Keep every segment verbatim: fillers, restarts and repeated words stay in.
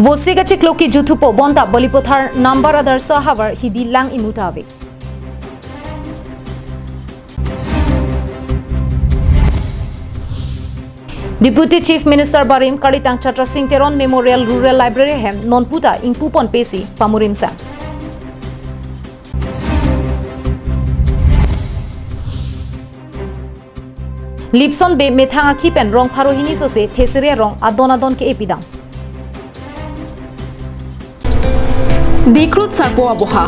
Vosik achiklo kejut thupo bonta Balipathar number Adarsha ahavar hidi lang imu ta ave. Deputy Chief Minister barim karlitang Chatra Singh Teron Memorial Rural Library ahem non puta ingpupon pesi pamurim sang. Lipson Bey methang akhi pen rong pharo hini sose Thesere arong adon adon ke-e pidam. Dikrut Sarpo Aboha.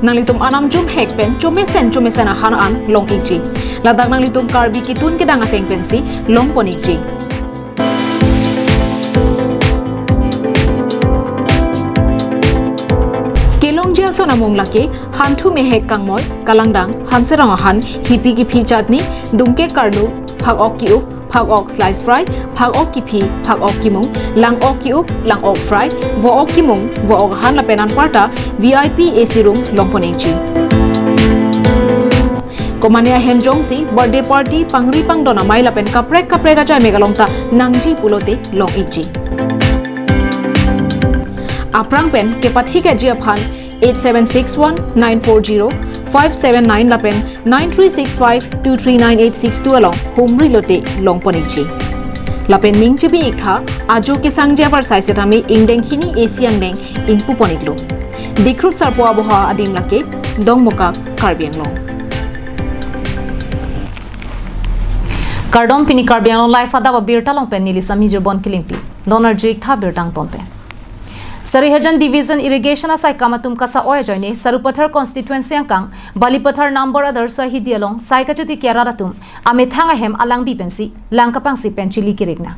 Nanglitum anam jumhek pen chomesen chomesen ahan an long ikji. Ladak nanglitum Karbi ketun kedang ateng pensi longpon ikji. Kelongji ason amung lake, hanthu mehek kangmoi, kalangdang, hanserong ahan, hipi kiphi chutney, dungke karlu, phak-ok ki-up, phak-ok slice fry, phak-ok kiphi, phak-ok kimung, lang-ok ki-up, lang-ok fry, vo-ok kimung, vo-ok ahan lapen anparta V I P A C room longpon ikji. Komane ahem jongsi birthday party, pangri pangdon amei lapen kaprek kaprek ajai mek along ta nangji pulote long ikji. Aphrang pen kepathik ikji aphan eight seven six one nine four zero five seven nine lapen nine three six five two three nine eight six two along humri lote longpon ikji. Lapen ning chibi iktha, ajo kesangji abar sai setame ingdeng hini A C angdeng ingpupon iklo. Dikrut Sarpo Aboha adim lake Dongmukak, Karbi Anglong. Kardom, pini Karbi Anglong Live adap abirta along pen neli Sami Jirbon Kilingpi. Donor juik tha birta angton pen. Sarihajan Division Irrigation asaikam atum kasa-oi ajoine Sarupathar Constituency angkang Balipathar number Adarsha hidi along sai kachotiki arat atum amethang ahem alangbi pensi lang kapangsi pen chili kerikna.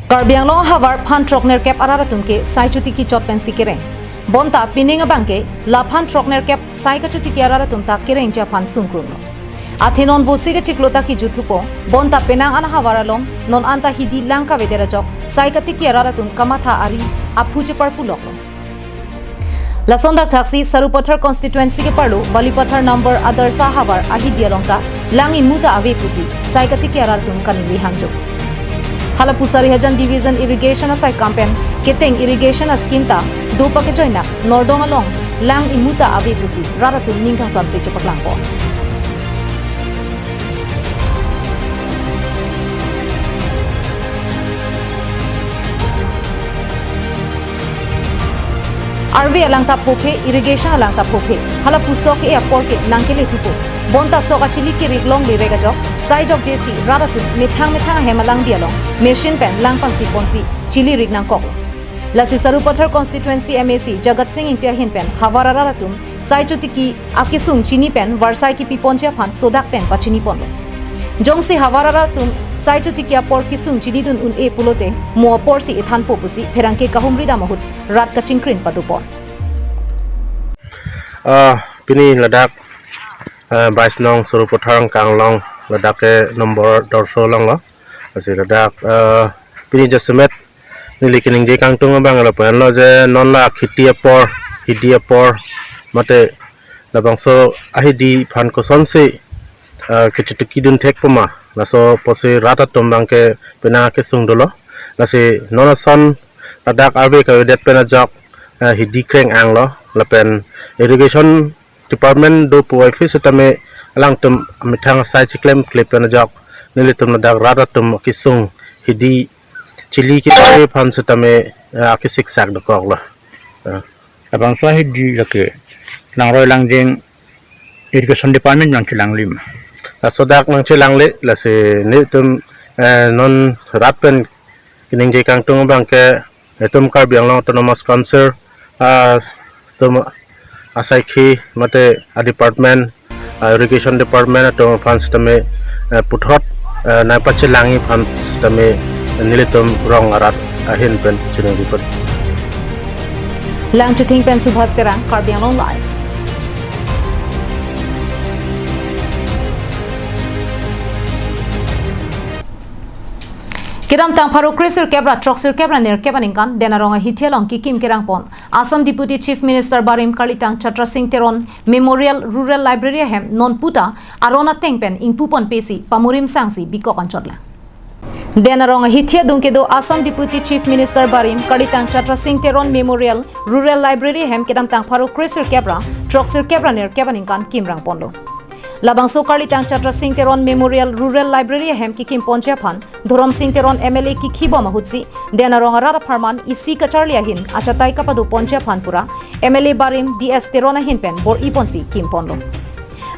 Karbi Anglong ahavar phan throknerkep arat atum ke sai chotiki chot pensi kereng. Bonta pining abang ke laphan throknerkep sai kachotiki arat atum ta kerengji aphan sungkrunglo. Athe non Vosik achiklo ta kejut thupo, bonta penang an ahavar along non anta hidi lang kavedet ajok sai katiki arat atum kamatha ari aphu cheparpuloklo. Lason dakthaksi Sarupathar Constituency keparlo Balipathar number Adarsha ahavar ahidi along ta lang imu ta ave pusi sai katiki arat atum kaningri hangjo. Hala pu Sarihajan Division Irrigation asaikam pen keteng irrigation ascheme ta do pakejoinak nordong along lang imu ta ave pusi rat atum ning kangsamse chepaklangpo. Arve alang ta phophe, irrigation alang ta phophe. Hala pusok ke apor ke nangkele thupo. Bonta sok achili kerik longle rek ajok, sai jokje si rat atum methang methang ahem alangbi along machine pen lang pangsi ponsi chili rik nangkok. Lasi Sarupathar Constituency M A C Jagat Sing Ingti ahin pen havar arat atum sai chotiki akesung chini pen varsai kipi ponji aphan sodak pen pachini ponlo. Jongsi havar arat atum sai chotiki apor kesung chinidun un-e pulote mo aporsi ethanpo pusi pherangke kahumri dam ahut rat kachingkrin padopon. Ah, pini ladak, ah, bais nong Sarupathar angkang along ladak ke number Adarsha along lo. Lasi ladak, ah, pini jasemet neli keningje kangtung abang lapu-an lo je non la kheti apor, hidi apor, mate labangso ahidi aphan kosonsi, ah, kechotiki dun thekpo ma. Laso apotsi rat atum abang ke penang akesung dolo. Lasi non ason ladak arve kavedet pen ajok, ah, hidi kreng anglo, lapen irrigation department do puvoiphit setame alangtum amethang asai chiklemkle pen ajok nelitum ladak rat atum akesung hidi chili ke aphan setame, eh, akesiksak dokoklo. Eh. Labangso ahidi lake langroi langjeng irrigation department nangchelanglim. Laso dak nangchelangle, lasi nelitum, eh, non rat pen keningje kangtung abang ke itum Karbi Anglong Autonomous Council, ah, atum asaikhi mate a department, ah, irrigation department atum aphan setame, eh, puthot, eh, nangpachelangji aphan setame nelitum rong arat ahin pen chiningri pon. Langchithing pen Subhas Terang, Karbi Anglong Live. Kedamtang pharo kre sirkep ra throk sirkep ra nerkep aningkan, Den Arong ahithi along kekim kerang pon Assam Deputy Chief Minister barim karlitang Chatra Singh Teron Memorial Rural Library ahem non puta aron ateng pen ingpupon pesi pamurim sangsi bikok anchot lang. Den arong ahithi adung kedo Assam Deputy Chief Minister barim Kalitang Chatra Singh Teron Memorial Rural Library ahem kedamtang pharo kre sirkep ra throk sirkep ra nerkep aningkan kim rangponlo. Labangso Kalitang Chatra Singh Teron Memorial Rural Library ahem kekim ponji aphan Dhorom Singh Teron M L A kekhibom ahutsi den arong arat apharman isi kacharli ahin achatai kapado ponji aphan pura M L A barim D S Teron ahin pen bor-i ponsi kim ponlo.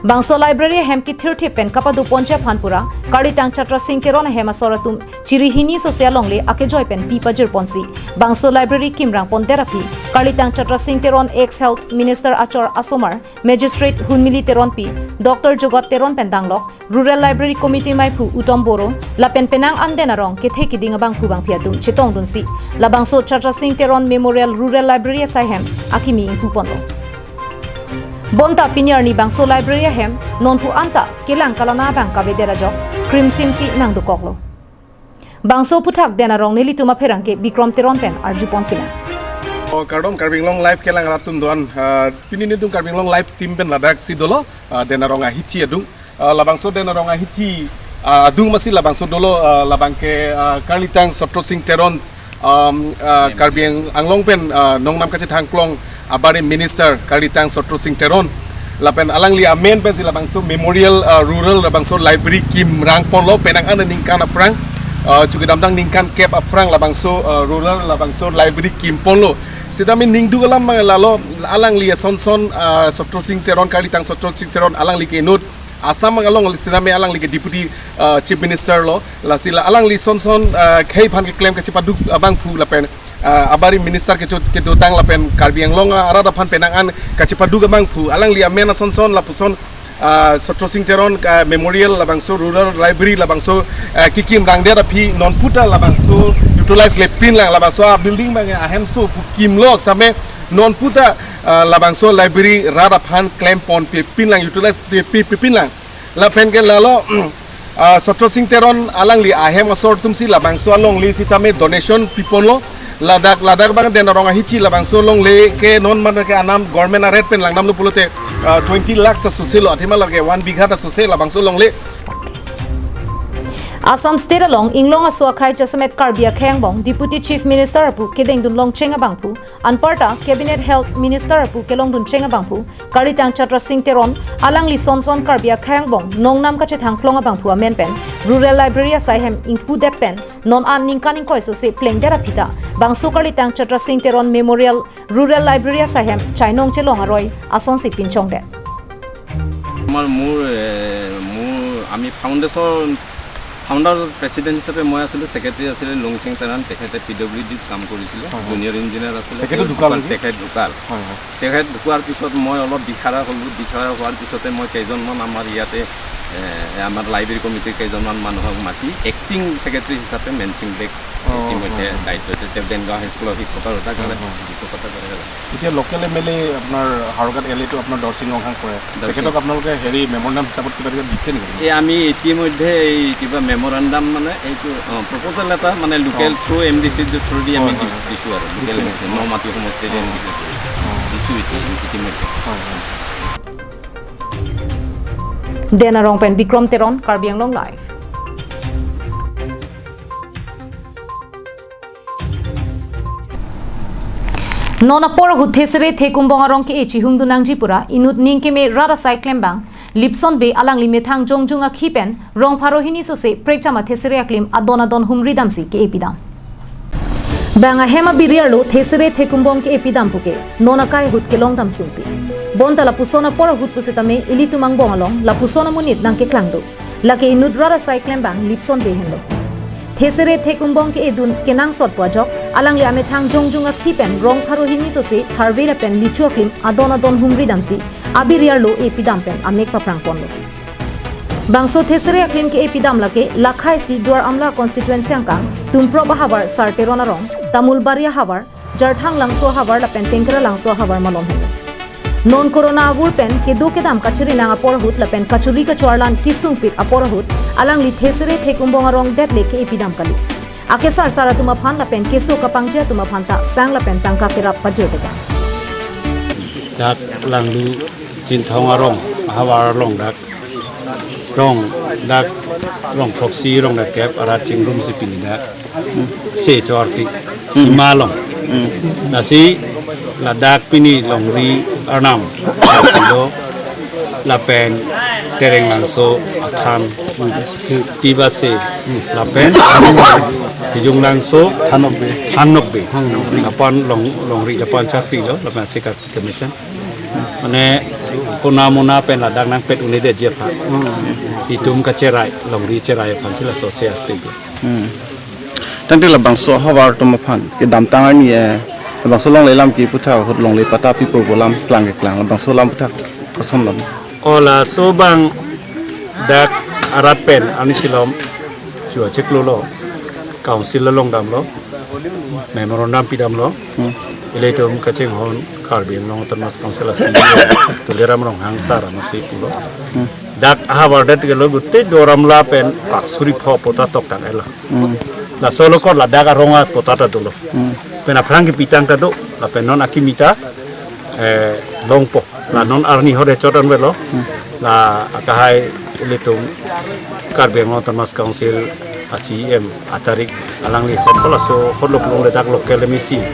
Bangso library ahem kethirthip pen kapado ponji aphan pura Kalitang Chatra Singh Teron ahem asor atum chiri hini sose alongle akejoi pen pi pajir ponsi bangso library kim rangpondet aphi Kalitang Chatra Singh Teron, ex Health Minister achor asomar, Magistrate Hunmili Teronpi, Doctor Jogot Teron pen danglok, Rural Library Committee maiphu Utom Boro lapen penang an den arong kethe keding abangphu bangphi atum chetongdunsi labangso Chatra Singh Teron Memorial Rural Library asai hem akimi ingpu ponlo. Bonta pini arni bangso library ahem nonpu anta kelang kalana abang kavedet ajok krimsimsi nangdokoklo. Bangso aphuthak den arong nelitum apherangke Bikrom Teron pen arju ponsi nang. O, kardom Karbi Anglong Live kelang rat atum doan, ah, pini nelitum Karbi Anglong Live team pen ladaksi dolo, ah, den arong ahithi adung. Ah, labangso den arong ahithi, ah, adung masi labangso dolo, ah, labangke, ah, Kalitang Chatra Singh Teron, um, ah, Karbi Ang-, Anglong pen, ah, nongnam kachethangklong abarim Minister Kalitang Chatra Singh Teron. Lapen alangli amen pensi labangso Memorial, ah, Rural labangso Library kim rangponlo penang an aningkan aphrang, ah, chukedamtang ningkan kep aphrang labangso, ah, Rural labangso Library kim ponlo. Sitame ningduk alam abang lalo alangli asonson, ah, Chatra Singh Teron, Kalitang Chatra Singh Teron alangli ke inut Assam along sitame alangli ke Deputy, ah, Chief Minister lo. Lasi la alangli sonson, ah, khei aphan keklem kachepaduk abangphu lapen, ah, abarim Minister kecho-, kedotang lapen Karbi Anglong arat aphan penang an kachepaduk abangphu alangli amen asonson lapuson, ah, Chatra Singh Teron, ah, Memorial labangso Rural Library labangso, ah, kekim rangdet aphi nonputa labangso utilize le pinlang labangso a building abang ahemso pu kimlo sitame nonputa, ah, labangso library rat aphan klem ponpe pinlang utilize pe, pe, pe pinlang. Lapen ke lalo, ah, Chatra Singh Teron alangli ahem asor atumsi labangso alongle sitame donation piponlo. Ladak, ladak abang den arong ahithi labangso alongle ke non mane ke anam government a-rate pen langdamlo pulote, ah, twenty lakhs ta sose lo, athema lake one bigha ta sose labangso alongle. Assam State along inglong aso akhei jasemet Karbi akhei angbong Deputy Chief Minister apu kedengdun longcheng abangphu, anparta Cabinet Health Minister apu kelongdun cheng abangphu Kalitang Chatra Singh Teron alangli sonson Karbi akhei angbong nongnam kachethangklong abangphu amen pen Rural Library asai hem ingpudet pen non an ningkan ingkoi sose plengdet aphi ta bangso Kalitang Chatra Singh Teron Memorial Rural Library asai hem chainong chelong aroi asonsi pinchongdet. আমাৰ মোৰ, এ, মোৰ, আমি foundation, founder president হিচাপে মই আছিলোঁ, ছেক্ৰেটাৰী আছিলে লুংচেং তেৰাণ, তেখেতে পি ডব্লিউ ডিত কাম কৰিছিলে, হয়, হয়। জুনিয়ৰ ইঞ্জিনিয়াৰ আছিলে। তেখেতো তেওঁ ঢুকাল ঢুকাল, নেকি? তেখেত ঢুকাল। হয়, হয়। তেখেত ঢুকোৱাৰ পিছত মই অলপ দিশহাৰা হ'লোঁ। দিশহাৰা হোৱাৰ পিছতে মই কেইজনমান আমাৰ ইয়াতে, এ, আমাৰ লাইব্ৰেৰী কমিটিৰ কেইজনমান মানুহক মাতি এক্টিং ছেক্ৰেটাৰী হিচাপে মেনচিং বেগ অ, ইতিমধ্যে হয়, হয়। দায়িত্ব দিছে। তেওঁ দেনগাঁও হাইস্কুলৰ শিক্ষক আৰু তাক হয়, হয়, হয়। শিক্ষকতা কৰে আৰু। এতিয়া লোকেল এম এল এ আপোনাৰ হাওৰঘাট এল এটো আপোনাৰ দৰসিং ৰংহাং কৰে। দৰসিং। তেখেতক আপোনালোকে হেৰি মেমৰেণ্ডাম হিচাপত কিবা কিবা দিছে নেকি? এই আমি ইতিমধ্যে এই কিবা মেমৰেণ্ডাম মানে এইটো, অ, প্ৰপ'জেল এটা মানে লোকেল অ। থ্ৰু এম ডি চিৰ থ্ৰুদি আমি হয়, হয়, দি-, হয়। দিছোঁ আৰু লোকেল দিছে। ন মাটি সমষ্টিৰ অ। এম ডি চি অ। দিছোঁ ইতি-, ইতিমধ্যে। হয়, হয়। Den arong pen Bikrom Teron, Karbi Anglong Live. Non apor ahut Thesere Thekumbong arong ke-e chihungdun nangji pura inut ning keme rat asai klembang Lipson Bey alangli methang jongjung akhi pen rong pharo hini sose prekjam a Thesere aklim adon adon humri damsi ke-e pidam. Bang ahem abiri arlo Thesere Thekumbong ke-e pidam puke non akai ahut kelong dam sungpi. Bonta lapuson apor ahut pusitame ilitum angbong along lapuson amonit nangkeklang do. Lake inut rat asai klembang Lipson Bey henlo. Thesere Thekumbong ke-edun kenangsot pu ajok alangli amethang jongjung akhi pen rong pharo hini sose tharve lapen lichu aklim adon adon humri damsi abiri arlo e pidam pen amek paprang ponlo. Bangso Thesere aklim ke-e pidam lake lakhai isi Duar Amla constituency angkang Tumprop ahavar Sar Teron arong, Tamulbari ahavar, Jarthang Langso ahavar lapen Tengkera Langso ahavar malom henlo. Non corona avur pen kedo kedam kachiri nang apor ahut lapen kachiri kachoarlan kesungpik apor ahut alangli Thesere Thekumbong arong det le ke-e pidam kali. Akesar sar atum aphan lapen keso kapangji atum aphan ta sang lapen tangka kerap pajir pegang. Dak Langlu Chinthong arong ahavar along dak rong dak Rong throksi rong nerkep arat chingrumsi pini dak se chor ti ima along. Lasi ladak pini longri arnam lo lapen Tereng Langso athan Tibase lapen Hijung Langso Thanokbe. Thanokbe. Lapan long longri lapan chakri lo lapen se ka kemesen. Mane kona mona pen ladak nangpet un-edetji aphan. Itum kacherai, longri cherai aphansi laso se astik. Hmm. Tangte labangso ahavar atum aphan kedamtang arni, eh, labangso longle alam kepu athak ahut longle patta pipo pu alam keklang keklang, labangso alam athak koson alam? O laso abang dak arat pen arni silom chua chiklo lo, council along damlo, memorandum pidamlo. Hmm. Ilitum kachinghon Karbi Anglong Autonomous Council a C E M Tuliram Ronghang sir amatsi pulo. Hmm. Dak ahavar det gelo gute do Ramla pen pak suri pho patta toktang ela. Hmm. Laso lo kor ladak arong a patta ta dolo. Hmm. Pen aphrang kepitang ta do, lapen non akimi ta, eh, longpo. La non arni hode chot anvetlo. Hmm. La akahai ilitum Karbi Anglong Autonomous Council a C E M atarik alangli hot hol aso hot lo plongle dak local M A C.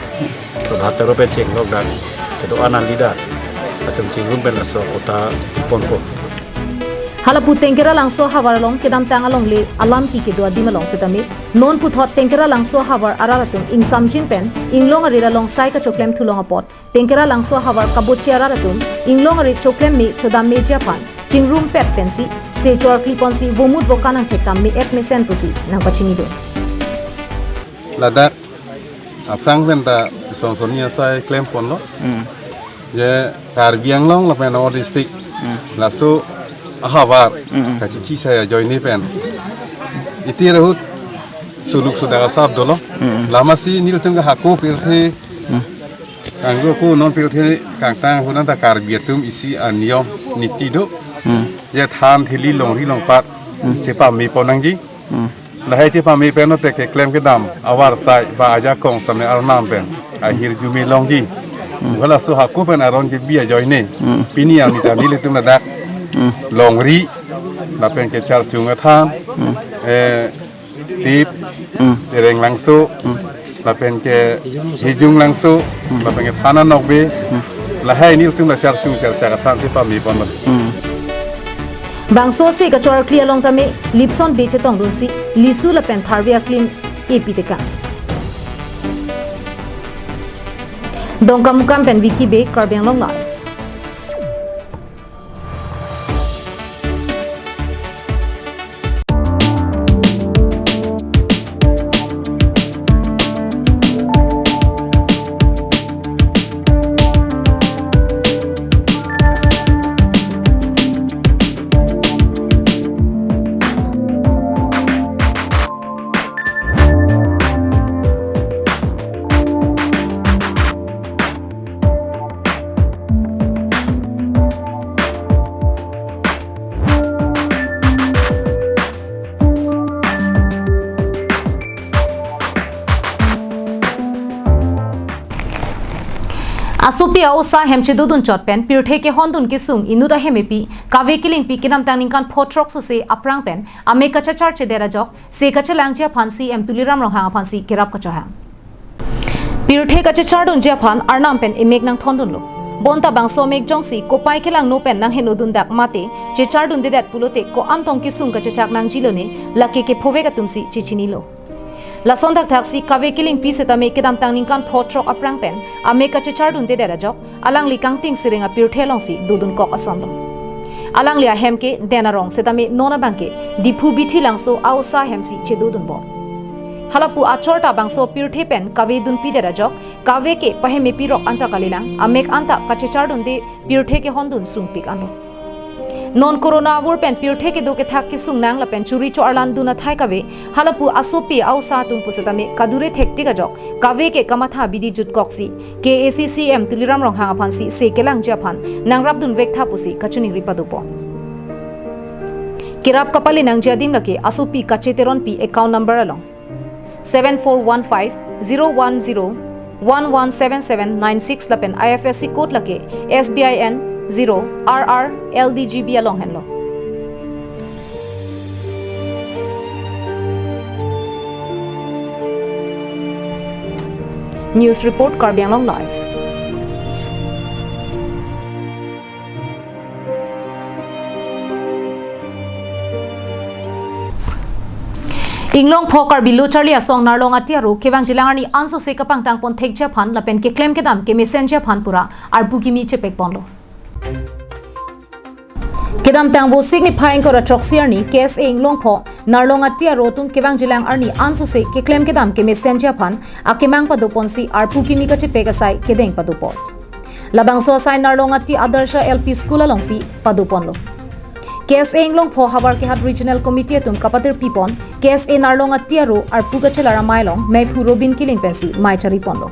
Prabhat Taro pen chenglok dak kedo-an a-leader atum chingrum pen laso patta ponpo. Halapu Tengkera Langso ahavar along kedamtang alongle alam ke kedo adim along setame, non puthot Tengkera Langso ahavar arat atum ingsamjin pen inglong arit along sai kachoklem thulong apot, Tengkera Langso ahavar kabochi arat atum inglong arit choklem me chodam meji aphan chingrumpet pensi se chor kliponsi vomut vokan angthek ta me-et mesen pusi nangpachinidun. Ladak aphrang pen ta son sonni asai klemponlo. Hmm. Je Karbi Anglong lapen North District. Hmm. Laso ahavar. Hmm. Kachichi sai ajoine pen itir ahut suluk sudak asap dolo. Hmm. Lamasi nelitum ke hako pirthe. Hmm. Kanggo ko non pirthe kangtang ahut anta Karbi atum isi aniyom niti do. Hmm. Je than thili longri longpat. Hmm. Chepamepon nangji. Hmm. Lahai chepame pen note keklem kedam avarsai ba ajakong sitame arnam pen ahirjume longji. Hmm. Halaso hako pen aron kebi ajoine. Hmm. Pini arni ta nelitum ladak. Hmm. Longri lapen kecharchung athan. Hmm. Eh, Tip, Hmm. Tereng Langso, Hmm. lapen ke Hijung Langso, Hmm. lapen ke Thanokbe, Hmm. lahai nelitum la charchung charchak athan chepamepon. Hmm. Bangso se kachor kli along tame, lipson be chetongdunsi, lisu lapen tharve aklim epi tekang. Dongkamukam pen Vicky Bey, Karbi Anglong Live. Asopi a-osa ahem chedodun chot pen pirthe kehondun kesung inut ahem epi Kave Killingpi kedamtang ningkan pho throk sose aphrang pen amek kachechar chedet ajok se kachelangji aphan C E M Tuliram Ronghang aphansi kerap kachohang. Pirthe kachechardunji aphan arnam pen emek nangthondunlo. Bonta bangso amek jongsi kopai kelangno pen nanghenodun dak mate chechardundedet pulote ko-an tong kesung kachechak nangjilone lake kephovek atumsi chechinilo. Lason thakthaksi Kave Killingpi setame kedamtang ningkan pho throk aphrang pen amek kachechardundedet ajok alangli Kangting Sireng apirthe alongsi dodunkok asonlo. Alangli ahem ke Den Arong setame non abang ke Diphu Bithi Langso a-osa ahemsi chedodunbom. Halapu achor ta bangso pirthe pen kave dunpidet ajok, kave ke pahemepi rok anta kalilang, amek anta kachechardunde pirthe kehondun sungpik anlo. Non corona avur pen pirthe kedo kethak kesungnang lapen churi cho-arlandun athai kave, halapu asopi a-osa atum pusetame kadure thektik ajok, kave ke kamatha bidi jutkoksi, K A A C C E M Tuliram Ronghang aphansi se kelangji aphan nangrapdun vektha pusi kachiningri padopo. Kerap kapale nangji adim lake asopi Kache Teronpi account number along seven four one five zero one zero one one seven seven nine six lapen I F S C code lake S B I N zero R R L D G B along henlo. News report, Karbi Anglong Live. Inglongpho Karbi Lo Charli Asong Narlong Ati aro kevangjilang arni ansose kapangtangpon thekji aphan lapen keklem kedam kemesenji aphan pura arpu kimi chepekponlo. Kedamtang Vosik niphai ingkoi ra throksi arni K S A Inglongpho Narlong Ati aro atum kevangjilang arni ansose keklem kedam kemesenji aphan akemang padoponsi arpu kimi kachepek asai kedeng padopon. Labangso asai Narlong Ati Adarsha L P School alongsi padoponlo. K S A Inglongpho Havar Kehat Regional Committee atum kapatir pipon K S A Narlong Ati aro arpu kachelar amei along meiphu Robin Killing pensi mei chariponlo.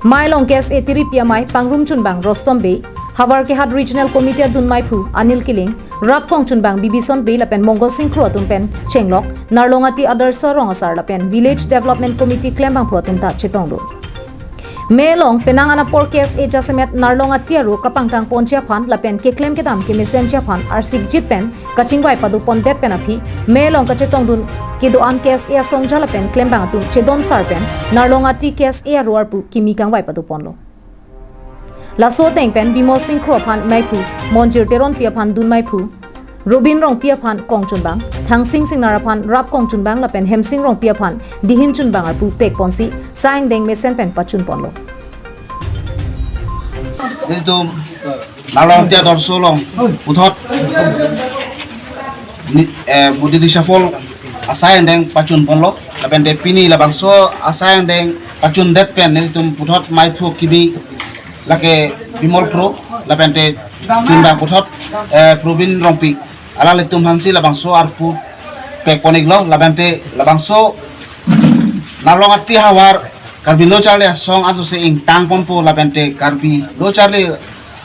Mei along K S A tiripi amei pangrum chunbang Rostom Bey, Havar Kehat Regional Committee adun meiphu Anil Killing, rapkong chunbang Bibison Bey lapen Mongol Sing Kro atum pen chenglok Narlong Ati Adarsha rong asar lapen Village Development Committee klembangphu atum ta chetongdun. Mei along penang an apor K S A jasemet Narlong Ati aro kapangtangponji aphan lapen keklem kedam kemesenji aphan arsikjit pen kachingvai padopondet pen aphi, mei along kachetongdun kedo-an K S A asongja lapen klembang atum chedon sar pen Narlong Ati K S A aro arpu kimi kangvai padoponlo. Laso ateng pen Bimol Sing Kro aphan meiphu, Monjir Teronpi aphan dun meiphu, Robin Rongpi aphan kong chunbang, Thangsing Singnar aphan rapkong chunbang lapen Hemsing Rongpi aphan dihin chunbang arpu pekponsi sai angdeng mesen pen pachunponlo. Nelitum Narlong Ati Adarsha along puthot ni, eh, Modi Disha-fol asai angdeng pachunponlo, lapente pini labangso asai angdeng pachundet pen nelitum puthot meiphu kimi lake Bimol Kro, lapente chunbang puthot, eh, Probin Rongpi, alanglitum aphansi labangso arpu pekpon-iklo, lapente labangso Narlong Ati havar Karbi Lo Charli Asong ansose ingtangponpo lapente Karbi Lo Charli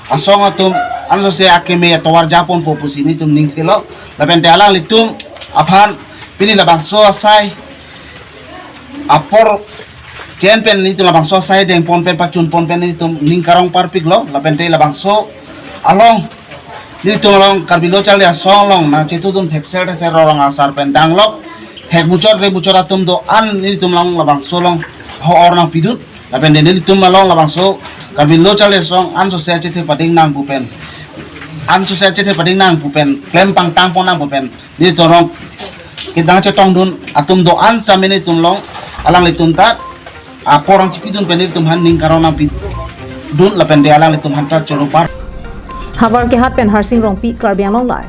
Asong atum ansose akeme atovar japonpo pusi nelitum ningthelo, lapente alanglitum aphan pini labangso asai apor chen pen nelitum labangso asai dengpon pen pachunpon pen nelitum ning karong parpiklo, lapente labangso along nelitum along Karbi Lo Charli Asong along nangchetudun thekser thekser rong asar pen danglok thek muchot re muchot atum do-an nelitum along labangso along ho-or nangpidun, lapente nelitum along labangso Karbi Lo Charli Asong ansose achethe pading nangpu pen, ansose achethe pading nangpu pen, klem pangtangpon nangpu pen nelitum along kedang chetongdun atum do-an same nelitum along alanglitum ta apor nangchipidun pen nelitum aphan ning karong nangpidun, lapente alanglitum aphan ta choro par. Havar Kehat pen Harsing Rongpi, Karbi Anglong Live.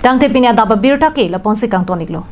Tangte pini adap abirta ke lapu-ansi kangton-iklo.